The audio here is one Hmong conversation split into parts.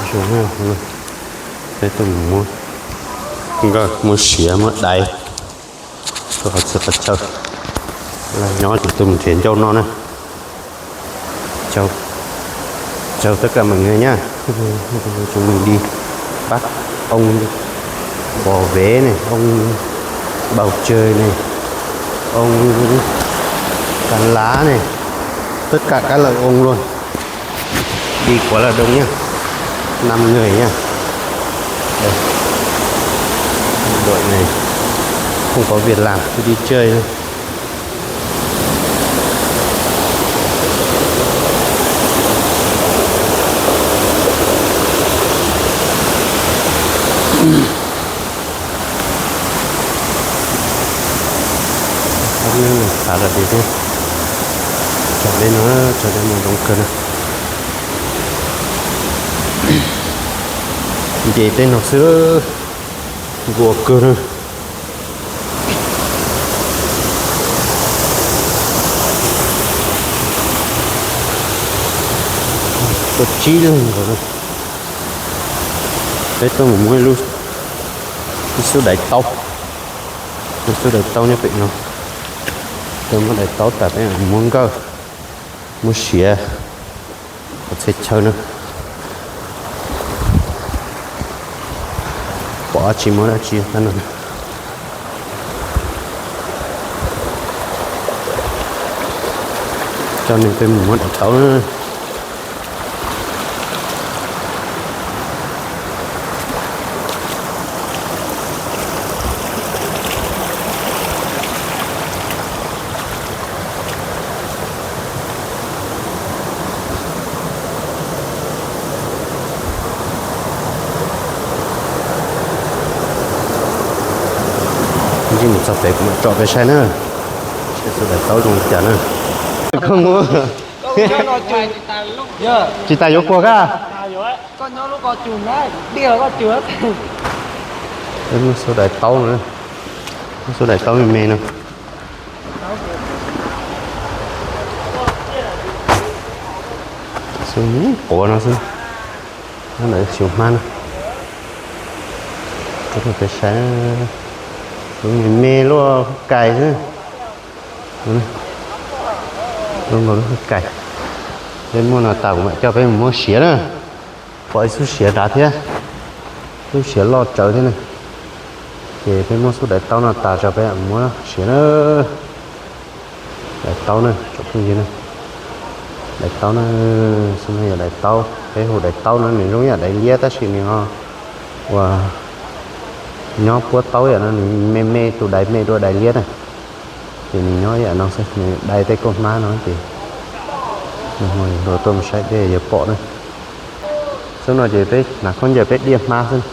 Peb tuaj mus muab nkawj, muab siav, muab daiv rau qhov txhia qhov chaw. Los nyob ces tuaj mus nrhiav ncauj noj na. Chào, chào tất cả mọi người nhá. Chúng mình đi bắt ong bò vế này, ong bầu trời này, ong cắn lá này, tất cả các loại ong luôn. Đi quá là đông nhá. Năm người nhá. Đây. Đội này không có việc làm, cứ đi chơi thôi. Khá là đẹp đấy. Chọn đây nó, chọn đây nó giống kìa. Nce tej no xwb, nquag kawg na. Tuaj tsib leeg nkaus na. Peb tuaj mus muab ib lub, ib xub daim taub. Ib xub daim taub nyob pem no. Tuaj muab daim taub tas peb muab nkawj, muab siav qhov txhia chaw na. Pom dab tsi muab dab tsi no. Coj nej peb mus muab daim taub na. Ntsib mus txog pem kuv mam tso peb saib na. Saib xub daim taub zoo li cas na. Koj muab tsis tas yuav puag koj. Muab xub daim taub no, muab xub daim taub me me no. Xub quav no xwb. Ntawd xyov hmab no. Rau peb saib, me me luaj kais xwb. Zoo nkaus lub hwj kais. Peb muab no tas kuv mam coj peb mus muab siav na. Pom ib xub siav nrad thiab, xub siav loj tsawv thiab na. Ces peb muab xub daim taub no tas tso peb muab siav na. Daim taub na tsoom phooj ywg na, daim taub na, xub no yog daim taub, peb hu daim taub no nws zoo yam daim liab tab sis nws ho uas nyob puab taub yam no nws me me, tus daim me dua daim liab na. Ces nws nyob yam no xwb, nws dai tej kauj hmab no ces nws ho yog luag tuaj mus saib dej yog pom na. Xub no ces peb hnav khaub ncaws peb diaj hmab xwb,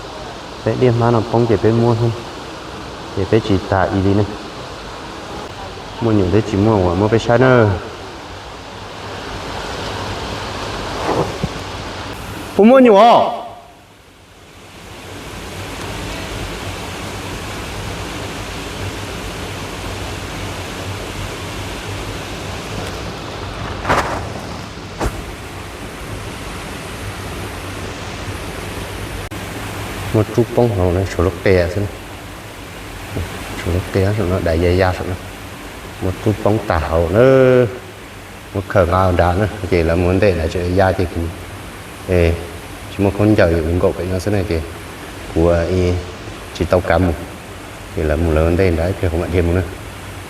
peb diaj hmab no poob ces peb muab xwb, ces peb tsis tas ib li ne. Muaj nyuam twb tsis muaj uas muab peb saib na. Puas muaj nyuam os? Muab rub poob hauv na, tshuav lub qia xwb, tshuav lub qia saum no, daim ya ya saum no, muab rub poob tag hauv na. Muab khaws nqa nrad na, ces lawv mus ua ntej lawm, tseem ya ces kuv tsis muaj khaub ncaws, kuv nkaum pem no xwb na ces kuv tsis tau kav mus. Ces lawv mus lawv ua ntej nrad, ib pliag kuv mam dhia mus na.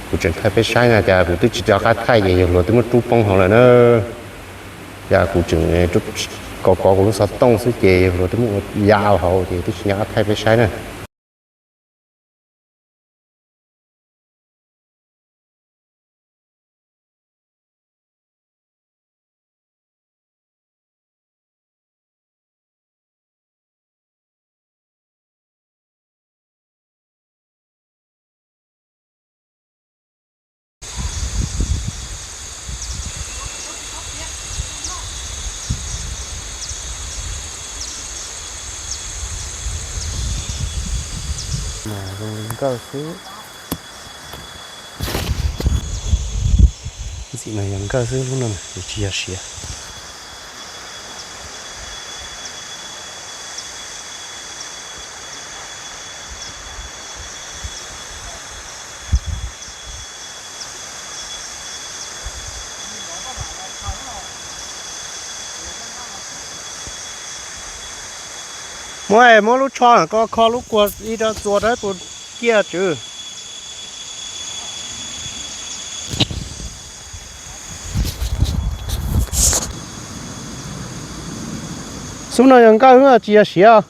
Kuv tseem thaij peb saib na, cas kuv twb tsis nco qab thaij ces yog luag twb muab rub poob hauv lawm na. Cas kuv tseem kov kov kuv lub xov tooj xwb ces yog luag twb muab ya hauv ces twb tsis nco qab thaij peb saib na. Mas zoo li nkawj xwb. Ntxim mas yog nkawj xwb, lub no tsis yog siav. Muab, muab lub tsho ko kho lub kua ib rab txua rau puas ciaj tswv. Xub no yog nkawj tsis yog siav.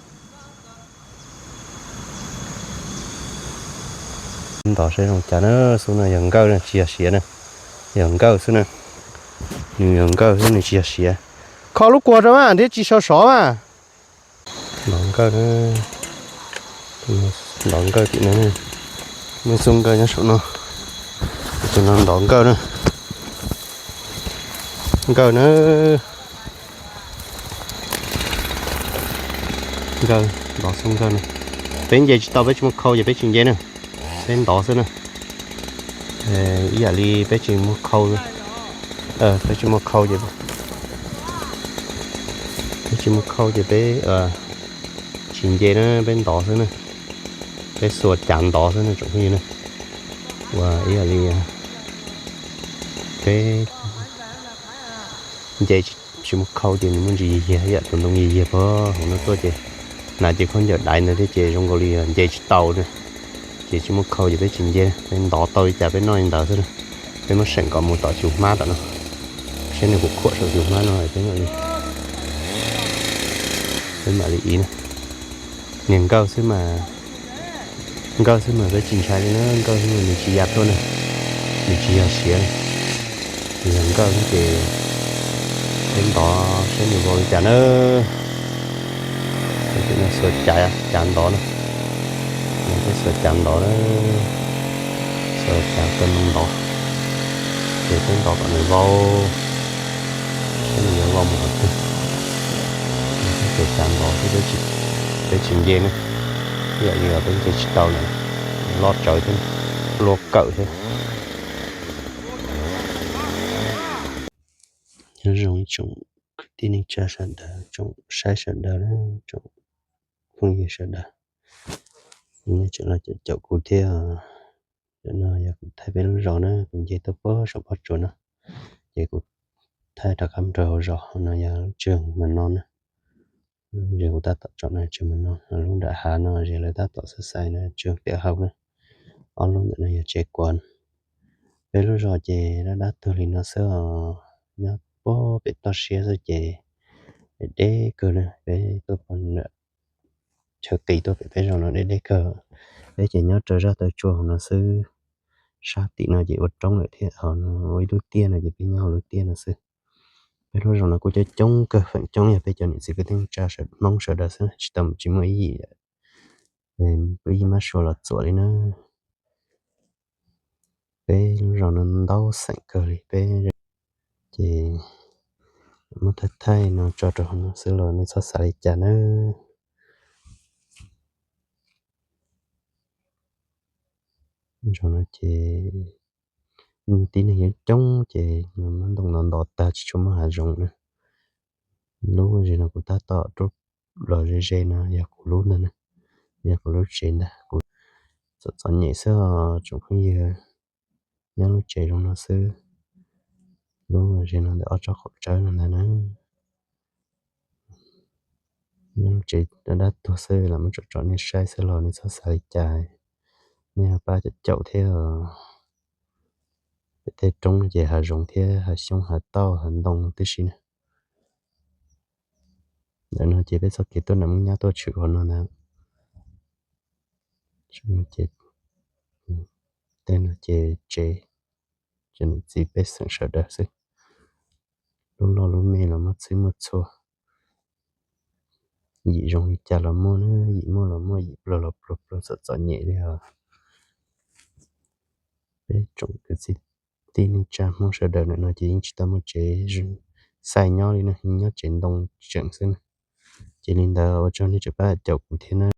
Ntos seb zoo cas na, xub no yog nkawj na tsis yog siav na, yog nkawj xwb na. Nws yog nkawj xwb nws tsis yog siav. Kho lub kua rau mas thiab tsis sau sov mas. Ntov nkawj na, ntov nkawj tim no, muaj xub nkawj nyob saum no, tus no ntov nkawj na, nkawj na. Nkawj, ntov xub nkawj na. Peb nce tsis tau peb tsis muaj khau ces peb tsis nce na, peb ntov xwb na. Ib yam li peb tsis muaj khau, peb tsis muaj khau ces, peb tsis muaj khau ces peb tsis nce na, peb ntov xwb na. Peb xuas cav ntov xwb na tsoom phooj ywg na. Ua ib yam li peb nce tsis muaj khau ces nws muaj ntsis yiag yiag ib yam tus ntoo yiag yiag puag hauv no tuaj ces hnav cev khaub ncaws daiv ntawd thiab ces zoo nkaus li nce tsis tau na. Ces tsis muaj khau ces peb tsis nce, peb ntov tau li cas peb noj li ntawd xwb na. Peb muab seem kom mus tom xyus hmab tom no, saib nws puas khuam saum xyus hmab no peb mam li, peb mam li ib na. Niag nkawj xwb mas, nkawj xwb mas peb tsis ntshai li na, nkawj xwb mas nws tsis ya tuaj na, nws tsis yog siav na. Nws yog nkawj xwb ces peb ntov saib nws vau li cas na. Peb xuas cav, cav ntov na, peb xuas cav ntov na, xuas cav taw ntoo ntov, ces peb ntov kom nws vau, saib nws yuav vau mus qhov twg. Peb xuas cav ntov xwb, peb tsis nce na, ib yam li peb nce tsis tau na, loj tsawv thiab, luaj kawm thiab. Nyob zoo ib tsoom kwv tij neej tsa sawv daws, tsoom saib sawv daws na, tsoom phooj ywg sawv daws, nej tseem los caum kuv thiab. Ntawm no yog kuv thaij peb lub zos na, kuv nce tuaj puag saum pob tsuas no, ces kuv thaij rov qab nrog hauv zos no yog lub tsev mas no na. Lub zos kuv tab tom tsom no tsev mas no, lub nram hav no zes lawv tab tom xav xais no tsev tiav hau na. Ob lub ntawm no yog tsev kuas. Peb lub zos ces dab dab tuag li no xwb os, nyob puag pem toj siab xwb ces deb deb kawg na, peb tuaj pom chaw qis tuaj pem peb zos no deb deb kawg. Peb ces nyob raws zaj taw tsua hauv no xwb, sab tim no ces ua roob lawm thiab, hauv no ua ib lub tiaj no ces peb nyob hauv lub tiaj no xwb. Peb lub zos no kuj coob coob kawg, feem coob yog peb cov niam txiv kwv tij neej tsa Hmoob sawv daws xwb, tsis tau tsis muaj ib yim, ib yim mab sua los txuam li na. Peb lub zos no ntau xeem kawg li peb, ces muab thaij thaij no tso rau hauv no xwb los nej txhob xav li cas nawb. Zos no ces tib neeg coob coob ces muab ntoo no ntov tag tsis tshua muaj hav zoov na. Lub zos no kuv tab tom rub los ze ze no yog kuv lub ntag na, yog kuv lub tsev ntag. Kuv txom txom nyem xwb os tsoom phooj ywg, nyob lub tsev zoo no xwb. Lub zos no ntawm ob tsob qaum tsawb no ntag na. Nyob lub tsev dab dab tuag xwb los muab tsom tsom nej saib xwb los nej txhob xav li cas. Nej ho pab caum caum thiab. Pem tej roob ces hav zoov thiab hav xyoob hav tauj hav ntoo tib si na. Ntawm no ces peb txoj kev tuaj nam muaj nyab tuaj tshwm qhov no ntag. Tej no ces tsev, tsev niam txiv pej xeem sawv daws xwb. Lub loj lub me los muaj txhij muaj txhua, yim zoo li cas los muaj na, yim muaj los muaj, yim pluag los pluag, pluag txom txom nyem li os. Peb tsoom kwv tij neej tsa Hmoob sawv daws ntawm no ces yeej tsis tau muaj tsev xais nyob li na, nyob tsev ntoo tseem xwb na. Ces li ntawd ua tsaug nej tseem pab caum kuv thiab na.